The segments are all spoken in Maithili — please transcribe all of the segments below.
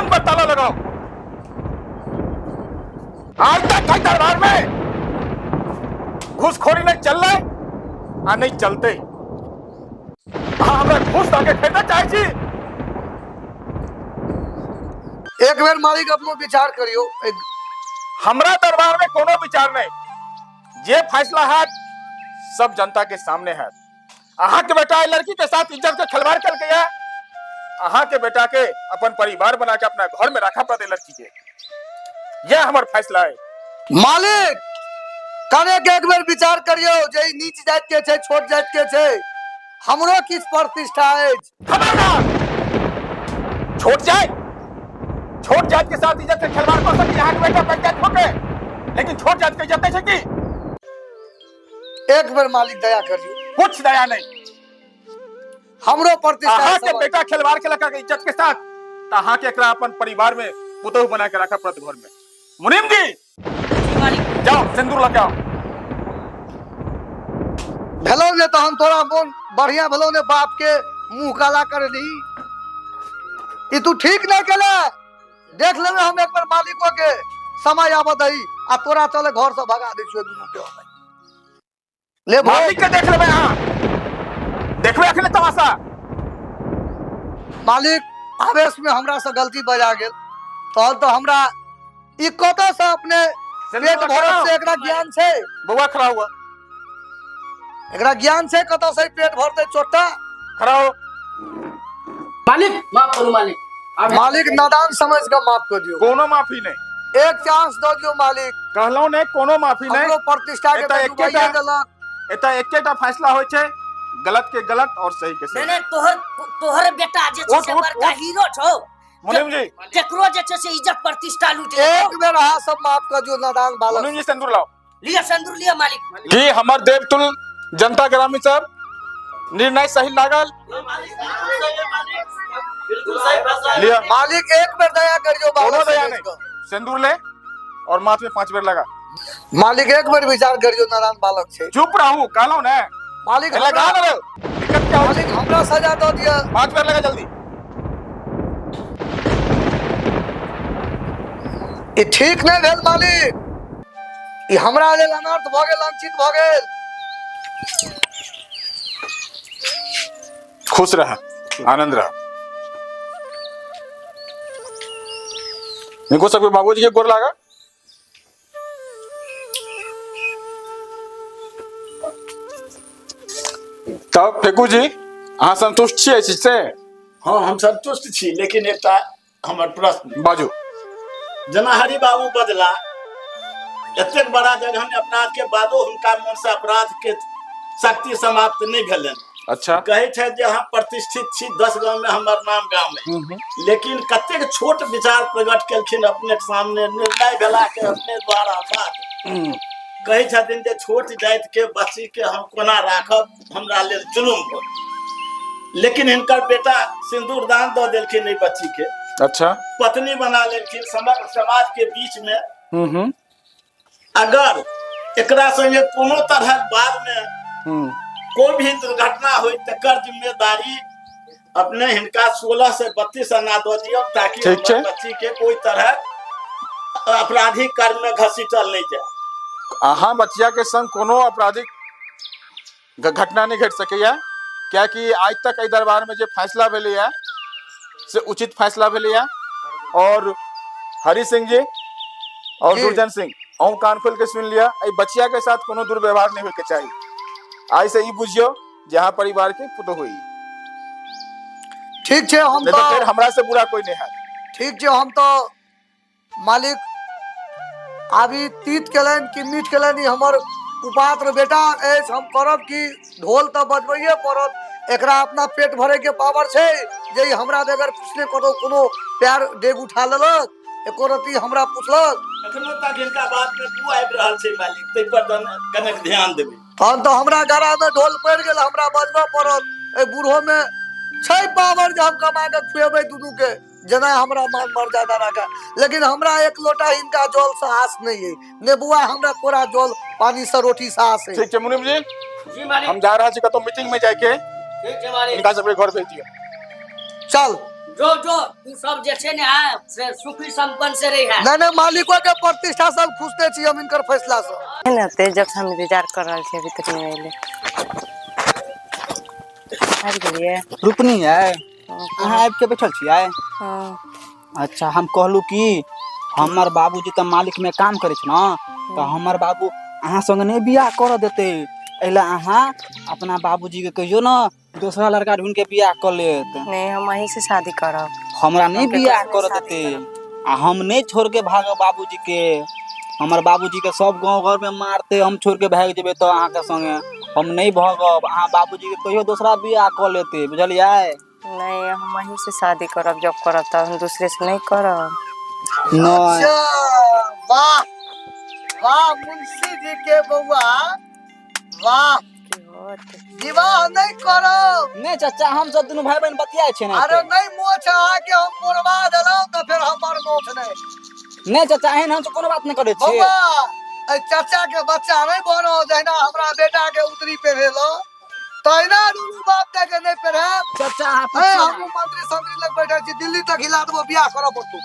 कान पर ताला लगाओ। आज तक एहि दरबार में घूसखोरी नहीं चललै आ नहीं चलते। अहाँ हमरा घूस दऽ के खरीदऽ चाहै छी? एक बेर मालिक अपनो विचार करियो। हमरा दरबार में कोनो विचार नहीं, जे फैसला है सब जनता के सामने है। अहाँ के बेटा लड़की के साथ इज्जत के खिलवाड़ कर गया, अहाँ के बेटा के अपन परिवार बना के अपना घर में रखा पड़े लड़की के, यह हमर फैसला है। मालिक कने के एक बेर विचार करियो जे ई नीच जाति के छै, छोट जाति के छै, हमरो किछु प्रतिष्ठा अछि। खबरदार, छोट जात, छोट जात के साथ इज्जत के खिलवाड़ कर सकी अहाँ के बेटा पंचायत होके, लेकिन छोट जात के इज्जत नहीं छै की? एक बेर मालिक दया करियो। कुछ दया नहीं, हमरो प्रतिष्ठा अहाँ के बेटा खिलवाड़ के लगा के इज्जत के साथ, त अहाँ के एकरा अपन परिवार में पुतोहु बना के रखा पड़त घर में। मुनीम जी, जी मालिक। जाओ सिंदूर लके आओ। भेलौ ने तहन तोरा मोन बढ़िया भेलौ ने? बाप के मुंह काला करली, ई तू ठीक नहीं केले। देख लेबै हम एक बार मालिको के, समय आबऽ दही आ तोरा चले घर से भगा दै छियौ दुनू के। ले भोग। मालिक के देख लेबै अहाँ, देखबै अखने तमाशा। मालिक आवेश में हमरा से गलती बजा गेल, तहन तो हमरा ई कतऽ से अपने पेट भरत से एकरा ज्ञान छै? बउआ खड़ा हुआ। एकरा ज्ञान छै कतऽ से पेट भरतै चोट्टा? खड़ा हो। मालिक माफ करू मालिक, आब मालिक नादान समझ के माफ कर दियौ। कोनो माफी नहीं। एक चांस दऽ दियौ मालिक। कहलहुँ नहीं, कोनो माफी नहीं। हमरो प्रतिष्ठा के एतऽ तऽ डुबाइए देलक। एतऽ एकेटा फैसला होइ छै, गलत के गलत और सही के नहीं सही। नहीं, तोहर तोहर बेटा जे छै उठ, से उठ, बड़का उठ। हीरो छौ। मुनीम जी, केकरो जे छै से इज्जत प्रतिष्ठा लूट एक बेर अहाँ सब माफ कर दियौ नादान बालक। मुनीम जी सिंदूर लाओ। लिअ सिंदूर लिअ मालिक। की हमर देवतुल जनता ग्रामीण सब निर्णय सही लागल? लिअ। मालिक एक बेर दया करियो कोनो बालक दया समझ नहीं। कऽ। सिंदूर ले और माथ में 5 बेर लगा। मालिक एक बेर विचार करियो, नादान बालक छै। चुप रहू कहलहुँ ने। मालिक लगा हमरा ना रे, दिक्कत क्या हो? मालिक हमरा सजा दऽ दिअ। 5 बेर लगा जल्दी। ई ठीक नहि भेल मालिक, ई हमरा लेल अनर्थ भऽ गेल, अनुचित भऽ गेल। खुश रह, आनंद रह। इनको सबके बाबूजी के गोर लागा। तब फेकू जी अहाँ संतुष्ट छियै एहि चीज से? हाँ, हम संतुष्ट छी, लेकिन एकटा हमर प्रश्न। बाजू। जेना हरि बाबू बजला, एतेक बड़ा जघन्य अपराध के बादो हुनका मन से अपराध के शक्ति समाप्त नहीं भेलनि। अच्छा। कहै छथि जे हम प्रतिष्ठित छी, 10 गांव में हमर नाम गाम है, लेकिन कतेक छोट विचार प्रकट केलखिन अपने के सामने निर्णय भेला के अपने द्वारा बात कहै छथिन जे छोट जाति के बच्ची के हम कोना राखब, हमरा लेल जुलुम हो। लेकिन हिनकर बेटा सिंदूर दान दऽ देलखिन एहि बच्ची के। अच्छा। पत्नी बना लेलखिन समग्र समाज के बीच में। अगर एकरा संगे कोनो तरहक बाद में कोई भी दुर्घटना हो तकर जिम्मेदारी अपने हिनका 16 से 32 आना दऽ दियौ, ताकि ठीक छै। हमर बच्ची के कोई तरह आपराधिक कर्म में घसीटल नहीं जाए। अहाँ बचिया के संग कोनो आपराधिक घटना नहीं घटि सकैया, कियाकि आज तक एहि दरबार में जे फैसला भेलैया से उचित फैसला भेलैया। और हरि सिंह जी और जी। दुर्जन सिंह, अहूँ कान खोल के सुन लिया, एहि बचिया के साथ कोनो दुर्व्यवहार नहीं होय के चाही। आइ से ई बुझियो जे अहाँ परिवार के पुतोहु होई। ठीक छै, हम नहीं तो तऽ फेर हमरा से बुरा कोई नहीं है। ठीक छै, हम तऽ मालिक आब ई तीत केलनि कि मीठ केलनि, ई हमर कुपात्र बेटा अछि, हम करब कि ढोल तऽ बजबैए पड़त। एकरा अपना पेट भरैके पावर छै जे ई हमरा बगैर पुछने कतौ कोनो पैर डेग उठा लेलक, एको रत्ती हमरा पुछलक? एखनो तक हिनका बात में बू आबि रहल छै मालिक, ताहि पर कनेक ध्यान देबै। तहन तऽ हमरा गरामे ढोल पड़ि गेल, हमरा बजबऽ पड़त। एहि बूढ़ोमे छै पावर जे हम कमा कऽ खुएबै दुनूके, जेना हमरा मान मर्यादा राखा, लेकिन हमरा एक लोटा हिनका जल से आस नहीं है ने बुआ, हमरा तोरा जल पानी से रोटी से आस है। ठीक छै मुनीम जी। जी मालिक। हम जा रहल छी कतौ मीटिंग में जाके। ठीक छै मालिक। हिनका सबके घर भेज दियौ। चल। जो जो तू सब जे छै ने है से सुखी संपन्न से रही है। नहीं नहीं, मालिको के प्रतिष्ठा सब खुशते छी हम इनकर फैसला से। ने ते जब से हम इंतजार कर रहल छी अभी तक नहीं अयलै। आबि गेलियै। रुपनी है, अहाँ आबि के बैठल छियै? हँ। अच्छा, हम कहलू कि हमर बाबूजी तऽ मालिक में काम करै छै ने, तऽ हमर बाबू अहाँ संगे नहि बियाह करऽ देतै। एहि लए अहाँ अपना बाबूजी के कहियौ ने दोसरा लड़का ढूंढ के बियाह कऽ लेत। नहीं, हम अहीं से शादी करब। हमरा नहीं हम केकरो बियाह से करऽ शादी देतै करब। आ हम नहीं छोड़ के भागब बाबूजी के। हमर बाबूजी के सब गाँव घर में मारते, हम छोड़ के भागि जेबै तऽ अहाँके संगे हम नहीं भागब। अहाँ बाबूजी के कहियो दोसरा बियाह कऽ लेतै, बुझलियै? नहीं, हम अहीं से शादी करब। जब करब तब हम दूसरे से नहीं करब। नहीं। अच्छा, वाह वाह मुंशी जी के बउआ, वाह। की होत? विवाह नहीं करब। नहीं चाचा, हम सब दुनू भाई बहन बतियाइ छियै ने। अरे नहीं, मोछ अहाँके हम मोड़वा देलहुँ तऽ फेर हमर मोछ नहीं। नहीं चाचा, एहन हम सब कोनो बात नहीं करै छियै। बउआ, एहि चाचा के बच्चा नहीं बनो, जहिना हमरा बेटा के उतरी पहिरेलो तहिना दुनू बाप दे के नहीं पहिरायब। चाचा, अहाँ ए, पुछियौ हमहूँ मंत्री संत्री लग बैठल छी, दिल्ली तक हिला देबो, बियाह करऽ पड़तौ।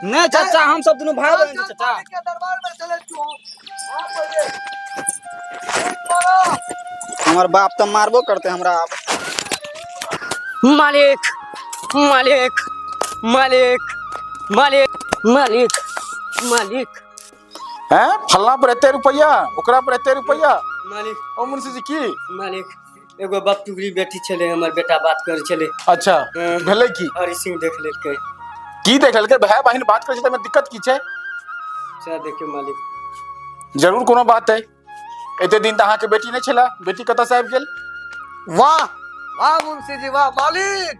ने। नहीं चाचा, हम सब दुनू भाई बहन छी चाचा। मालिक के दरबार में चलै छी हम। हाँ, पहिले। ठीक करऽ। हमर बाप तऽ मारबो करतै हमरा आब। मालिक मालिक मालिक मालिक मालिक मालिक। हैं, फल्ला पर एते रुपैया, ओकरा पर एते रुपैया। मालिक। ओ मुंशी जी, की? मालिक, एगो बपटुकरी बेटी छलै, हमर बेटा बात करै छलै। अच्छा। हँ। भेलै की? हरि सिंह देख लेलकै। की देख लेलकै? भाय बहिन बात करै छै तऽ एहिमे दिक्कत की छै? सएह देखियौ मालिक। जरूर कोनो बात है। एते दिन तऽ अहाँके बेटी नहि छलै, बेटी कतऽ से आबि गेल? वाह वाह मुंशी जी, वाह मालिक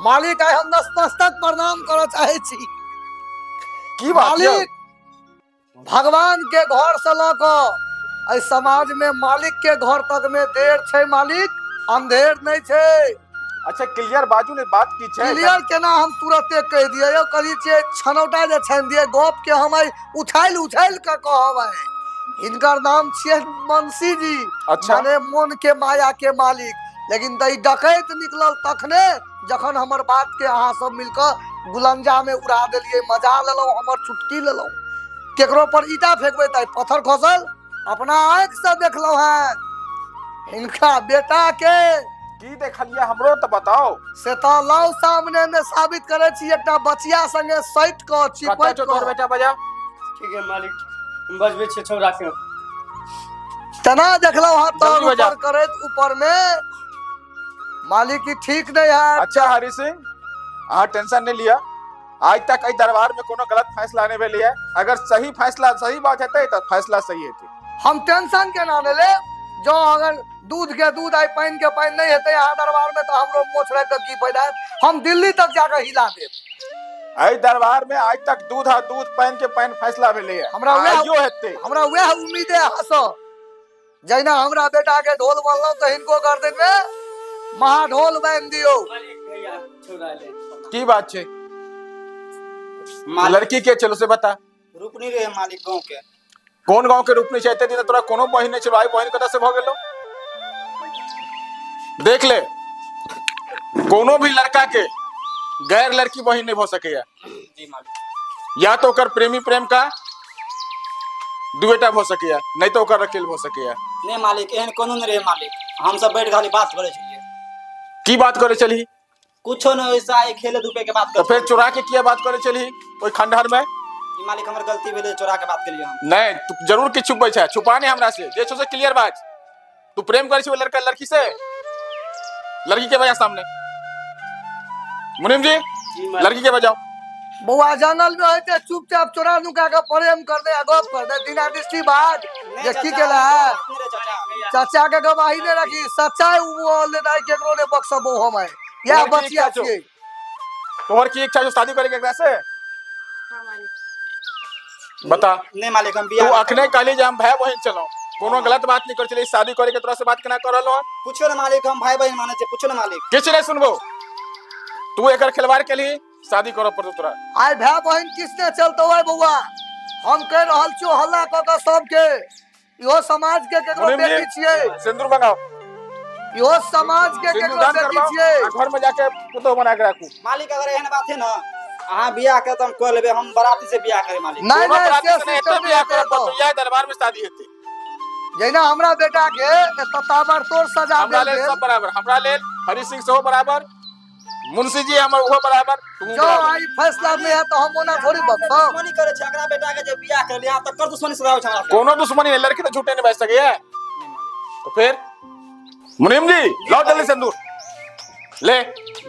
मालिक, आइ हम नतमस्तक प्रणाम करऽ चाहै छी। की बात यौ? मालिक, भगवान के घर से लऽ कऽ एहि समाज में मालिक के घर तक में देर छै मालिक, अंधेर नहीं छै। अच्छा, क्लियर बाजू ने, बात की छै? क्लियर केना हम तुरते कहि दियै यौ? कही छियै छनौटा जे छानि दियै गप के, हम आइ उछालि उछालि कऽ कहब। आइ हिनकर नाम छियै मुंशी जी। अच्छा। माने मोन के माया के मालिक, लेकिन तऽ ई डकैत निकलल तखने जखन हमर बात के अहाँ सब मिलकऽ गुलंजा में उड़ा देलियै, मजा लेलहुँ, हमर चुटकी लेलहुँ। केकरो पर ईटा फेंकबै तऽ पत्थर खसल। अपना आँखि से देखलहुँ हेँ हिनका बेटा के। की देखलियै, हमरो तऽ बताओ। से तऽ लाउ, सामने में साबित करै छी, एकटा बचिया संगे सटि कऽ कतऽ चिपकि छौ तोहर कऽ। बेटा? बजा। ठीक है मालिक, हम बजबै छियै छौड़ा के। तेना देखलहुँ हँ तर जल्दी बजा। ऊपर करैत ऊपर में। मालिक, ई ठीक नहीं है। अच्छा हरि सिंह, अहाँ टेंशन नहीं लिया। आज तक एहि दरबार में कोनो गलत फैसला नहीं भेलै है। अगर सही फैसला, सही बात हेतै तऽ फैसला सही हेतै। हम टेंशन केना नहि लेब? जँ अगर दूध के दूध आइ पानि के पानि नहि हेतै अहाँ दरबार में तऽ हमरो मोछ राखि कऽ की फायदा हैत? हम दिल्ली तक जाकऽ हिला देब। एहि दरबार में आज तक दूध आ दूध, पानि के पानि फैसला भेलै है। हमरा वएह आइयो हेतै। हमरा वएह उम्मीद है अहाँसँ। जहिना हमरा बेटा के ढोल बनलहुँ तऽ हिनको गर्दन में महाढोल बान्हि दियौ। मालिक, भैया, छौड़ा एलै। की बात छै? मालिक। लड़की के चलो से बता। रुपनी रहे मालिक, गाँव के। कोन गांव के रूपनी छै? एते दिन तोरा कोनो बहिन नहि छलो, आइ बहिन कतऽ से भऽ गेलो? देख ले, कोनो भी लड़का के गैर लड़की बहिन नहीं भऽ सकैया। जी मालिक। या तो ओकर प्रेमी प्रेम का दुएटा भऽ सकैया, नहीं तो ओकर रखेल भऽ सकैया। नहीं मालिक, एहन कोनो नहीं रहे मालिक, हम सब बैठ खाली बात करै छलियै। की बात करे चलही? कुछो नहीं, वैसा ही खेले धूपे के बात तऽ करै फेर चोरा के किया बात करे चलही ओहि खंडहर में? छलियै। मालिक, हमर गलती भेलै, चोरा के बात केलियै हम। नहीं, तू जरूर किछु छुपबै छै। छुपा नहीं हमरा से, जे छौ से क्लियर बात। तू प्रेम करै छी ओहि लड़का लड़की से? लड़की के बजा सामने। मुनीम जी। जी मालिक। लड़की के बजाओ। बौआ, जंगल में होते चुपचाप चोरा नुका के प्रेम कर दे आ गप कर दे, दिना दृष्टि बाद नहीं जे की चाचा, केला है। नहीं रहे चाचा। चाचा के गवाही नहीं रखी, सच्चाई बोल देता है, केकरो ने बख्शबो हम है या लड़की बचिया इच्छा छौ। छियै। तोहर की इच्छा छौ, शादी करे के एकरा से? बता। नहीं मालिक, हम तू बियाह अखने कहली जे हम भाई बहिन चलो, कोनो गलत बात नहीं कर चली, शादी करे के तोरा से बात केना कर रहलो हन? पूछो ना मालिक, हम भाई बहन माने छियै, पूछो ना मालिक। किछु नहीं सुनबो। तू एकर खिलवाड़ केलही, शादी करऽ पड़तौ तोरा। आइ भाय बहिन किसने चलतौ है बौआ? हम कहि रहल छियौ हल्ला कऽ कऽ सबके, इहो समाज के केकरो मुनीम जी, बेटी छियै। सिंदूर मंगाओ। इहो समाज के केकरो सिंदूरदान बेटी करबाउ छियै। आ घर में जाके पुतोह बना के राखू। मालिक अगर एहन बात है ना, अहाँ बियाह के तो हम कऽ लेबै, हम बराती से बियाह करे मालिक। नहि कोनो नहि, बराती से से नहि, सिस्टम एतऽ बियाह नहि करब, हेतै। बटोहिया दरबार में शादी हेतै। जहिना हमरा बेटा के एतऽ ताबड़तोड़ सजा हमरा देल लेल गेल। सब बराबर, हमरा लेल हरि सिंह सेहो बराबर, मुंशी जी हमर ओहो बराबर, तू जँ आइ फैसला नहि हैत तऽ हम ओना थोड़ी बचब। दुश्मनी करे छै एकरा बेटा के जे बियाह कर लिया तकर दुश्मनी सुधाबै छै हमरा। कोनो दुश्मनी नहीं, लड़की तो झूठे नहीं बच सके। तो फिर मुनीम जी लाओ जल्दी सिंदूर ले।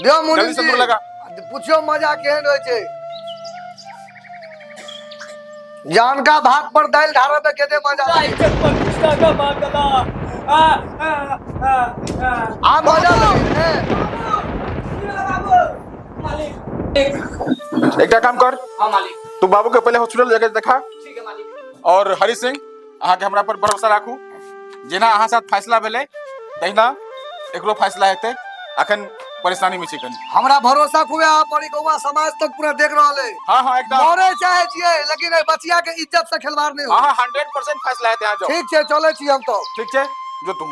दियौ मुनीम जल्दी जी सिंदूर लगा। पुछियौ मजा केहन होइ छै। जानका भात पर दालि ढारऽ मे कते मजा लगै छै। आ मजा लगै छै। एकटा काम कर। हाँ मालिक। तू बाबू के पहले हॉस्पिटल जाके देखा। ठीक है मालिक। और हरि सिंह, अहाँके हमरा पर भरोसा राखू, जेना अहाँ साथ फैसला भेलै तहिना एकरो फैसला हेतै। अखन परेशानी में छी कनी। हमरा भरोसा खूबे अहाँ पर, ई गौवा समाज तक पूरा देख रहल है। हाँ हाँ एकदम। मरे चाहे छियै लेकिन एहि बचिया के इज्जत से खिलवाड़ नहि हाँ हो। हाँ 100% फैसला हेतै, अहाँ जाउ। ठीक छै, चलै छी हम तो। ठीक छै, जो तू।